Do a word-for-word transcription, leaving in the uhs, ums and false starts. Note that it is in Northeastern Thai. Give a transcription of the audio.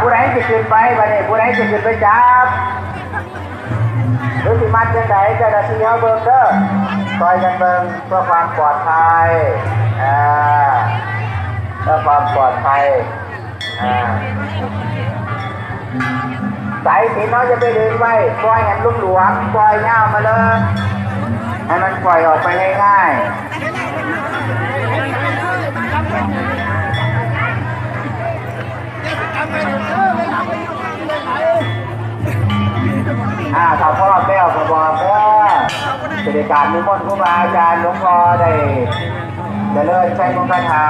ผู้ใดสิขึ้นไปบัดนี้ ผู้ใดสิขึ้นไปจับ หรือสิมัดจังใด เจ้าหน้าที่เฮาเบิ่งเด้อ ซอยกันเบิ่งเพื่อความปลอดภัย อ่า เพื่อความปลอดภัย อ่า สายสิญจน์เฮาอย่าไปดึงไว้ ปล่อยให้มันหลวมๆ ปล่อยยาวมาเลย ให้มันปล่อยออกไปง่ายๆ อ่า ถ้าพร้อมแล้วก็บอกเด้อ สิได้กราบนิมนต์ครูบาอาจารย์หลวงพ่อได้เจริญชัยมงคลคาถา